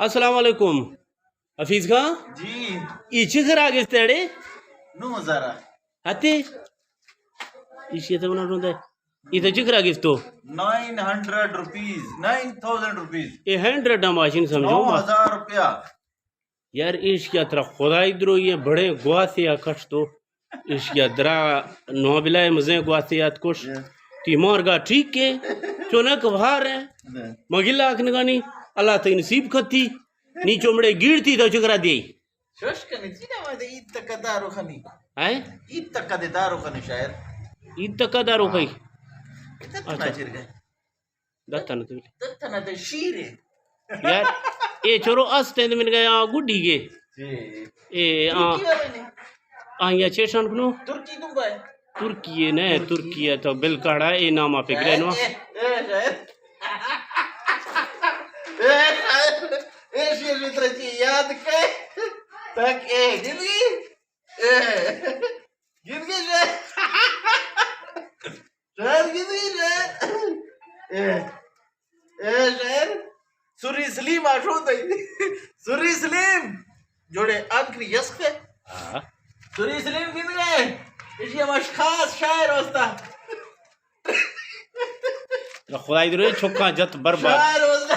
السلام علیکم۔ حفیظ خان؟ جی۔ ای چی کرا گفتے اڑے؟ نو ہزار۔ ہتے؟ ایشی تو بنا روندا۔ ای تو چی کرا گفتو؟ نائن ہنڈریڈ روپیز، نائن تھاؤزینڈ روپیز۔ اے ہنڈریڈ ہم ماشین سمجھو نو ہزار روپیہ۔ یار، ایش کیا ترا خدائی دروئی ہے، بڑے گواتے یا کشتو۔ ایش کیا درا نو بلائے مزیں گواتے یاد کش۔ تی مارگا ٹھیک کے، چونک بھار ہے۔ مگلا کنگانی، اللہ تئی نصیب کتی۔ نی چومڑے گیڑتی تو چکرا دی۔ شوش کنی، چی نام ہے؟ عید تک دارو خنی۔ ہیں؟ عید تک دے دارو خنی شاید۔ عید تک دارو کئی؟ اچھا۔ دتنا چیر گئے۔ دتنا تو۔ دتنا تو شیر ہے۔ یار، اے چورو است ہیں من گیا گڈی گے۔ جی۔ اے، آ۔ ترکی والے نے۔ آ، یا چیشان کنو؟ ترکی دبئی۔ ترکی ہے، نہیں، ترکی۔ ترکی ہے تو بل کڑا اے نام پہ گرے نو۔ اے، اے، اے، اے، اے، اے، شیر متر جی یاد کے۔ تک اے، گندگی؟ اے، گندگی شیر۔ شیر گندگی شیر۔ اے، اے، شیر۔ سری سلیم آشو تئی۔ سری سلیم۔ جوڑے آن کری یس کے۔ ہاں۔ سری سلیم گندگی۔ اشی ہماش خاص شاعر واسطہ۔ خدائی درو چکاں جت برباد۔ شاعر واسطہ